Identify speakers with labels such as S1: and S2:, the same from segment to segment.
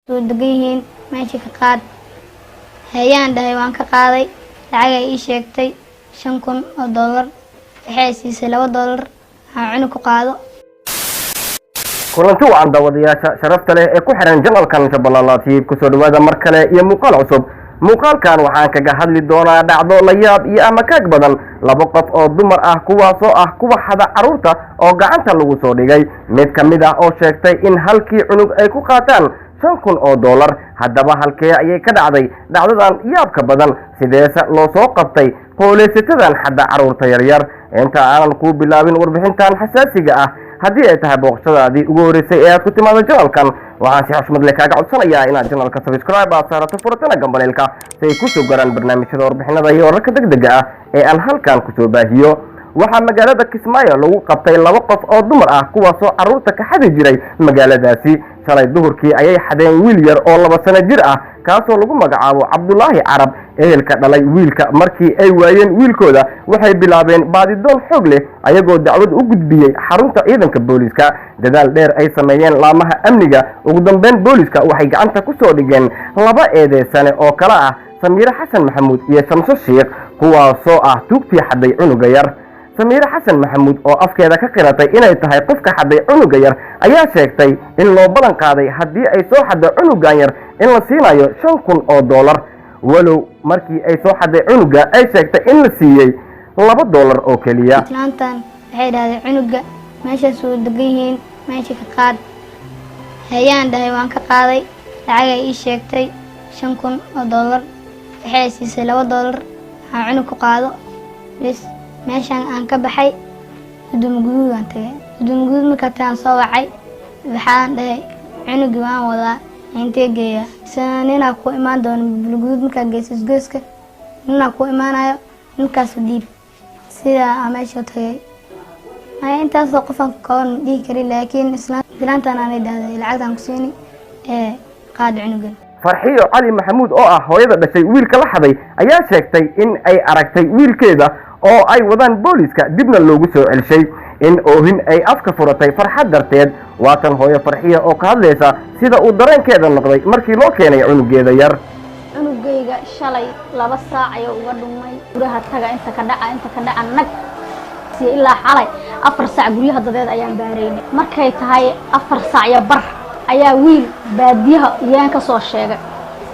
S1: Soo degan yihiin, meesha ka qaad. Hayaan dhahay, waan ka qaaday. Lacagay ii sheegtay, $5,000. Waxay siisay $2 aan cunug ku qaado.
S2: Kulanti wacan, daawadayaasha sharafta leh ee ku xiran channelkan Shabalalaatiib. Kusoo dhawaada mar kale iyo muuqaal cusub. Muuqaalkan waxaan kaga hadli doonaa dhacdo la yaab iyo amakaag badan, laba qof oo dumar ah, kuwaasoo ah kuwa xada carruurta oo gacanta lagu soo dhigay, mid ka mid ah oo sheegtay in halkii cunug ay ku qaataan $5,000. Haddaba, halkee ayay ka dhacday dhacdadan yaabka badan? Sideese loo soo qabtay qooleysatadan xadda carruurta yaryar? Inta aanan kuu bilaabin warbixintan xasaasiga ah, haddii ay tahay booqashadaadii ugu horreysay ee aad ku timaado channelkan, waxaan si xushmad leh kaaga codsanayaa inaad channelka subscribe aad saarato, furatana gambaleelka, si ay kusoo garaan barnaamijyada, warbixinada iyo wararka degdega ah ee aan halkan kusoo baahiyo. Waxaa magaalada Kismaayo lagu qabtay laba qof oo dumar ah, kuwaasoo carruurta ka xadi jiray magaaladaasi. Shalay duhurkii ayay xadeen wiil yar oo 2 sano jir ah, kaasoo lagu magacaabo Cabdulaahi Carab. Ehelka dhalay wiilka markii ay waayeen wiilkooda, waxay bilaabeen baadidoon xoog leh, ayagoo dacwad u gudbiyey xarunta ciidanka booliska. Dadaal dheer ay sameeyeen laamaha amniga, ugu dambeyn booliska waxay gacanta ku soo dhigeen laba eedeysane oo kale ah Samiire Xasan Maxamuud iyo Shamso Shiikh, kuwaasoo ah tuugtii xaday cunuga yar. Samiire Xasan Maxamuud oo afkeeda ka qiratay inay tahay qofka xaday cunuga yar ayaa sheegtay in loo ballan qaaday haddii ay soo xaddo cunugan yar in la siinayo $5,000, walow markii ay soo xaday cunuga ay sheegtay in la siiyey $2 oo keliya.
S1: Islaantan waxay dhahday, cunuga meeshaas soo degan yihiin, meesha ka qaad. Hayaan dhahay, waan ka qaaday. Lacagay ii sheegtay, $5,000. Waxay siisay $2 aan cunug ku qaado. Bes, meeshaan aan ka baxay, Uduuma Guduud aan tagay. Uduuma Guduud markaa tagaan, soo wacay, waxaan dhahay, cunugii waan wadaa, intee geeyaa? Isna ninaa ku imaan doona Bulguduud. Markaa geyso isgoyska, ninaa ku imaanayo, ninkaas dhiib. Sidaa aan meesha tagay. Maya, intaasoo qofaan kooban ma dhihi karin, laakiin islaantan aanay dhahday lacagtaan ku siini ee qaad cunugan.
S2: Farxiyo Cali Maxamuud oo ah hooyada dhashay wiilka la xaday ayaa sheegtay in ay aragtay wiilkeeda oo ay wadaan booliska, dibna loogu soo celshay, in oohin ay afka furatay farxad darteed. Waatan hooyo Farxiya oo ka hadlaysa sida uu dareenkeeda noqday markii loo keenay cunugeeda yar.
S3: Cunugayga shalay 2 saac ayuu uga dhumay. Guraha taga, inta ka dhaca, inta ka dhaca, nag ilaa xalay 4 saac guryaha dadeed ayaan baaraynay. Markay tahay 4 saac iyo bar ayaa wiil baadiyaha iyaan ka soo sheegay.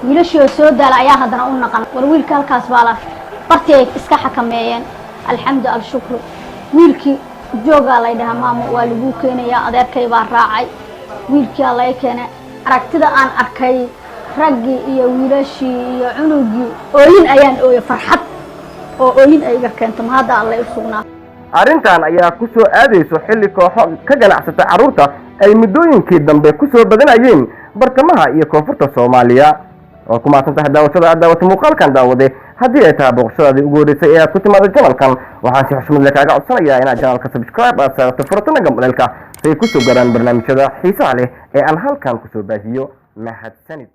S3: Wiilashii oo soo daala ayaa haddana u naqan, war wiilka halkaas baa la bartii ay iska xakameeyeen. Alxamdu alshukru, wiilkii joogaa lay dhahaa, maamo waa laguu keenayaa. Adeerkay baa raacay, wiilkiaa lay keenay. Aragtida aan arkay raggii iyo wiilashii iyo cunugii, ooyin ayaan ooyay, farxad oo ooyin ay iga keento. Mahadda Allay u sugnaa.
S2: Arrintan ayaa ku soo aadayso xilli kooxo ka ganacsata carruurta ay muddooyinkii dambe ku soo badanayeen bartamaha iyo koonfurta Soomaaliya. Waa ku mahadsan tahay daawashada aad daawatay muuqaalkan. Daawade, haddii ay tahay booqashadaadii ugu horreysay ee aad ku timaado channelkan, waxaan si xushmad leh kaaga codsanayaa inaad channelka subscribe aad saarato, furatana gambaleelka, si ay kusoo garaan barnaamijyada xiisaha leh ee aan halkan kusoo baahiyo. Mahadsanid.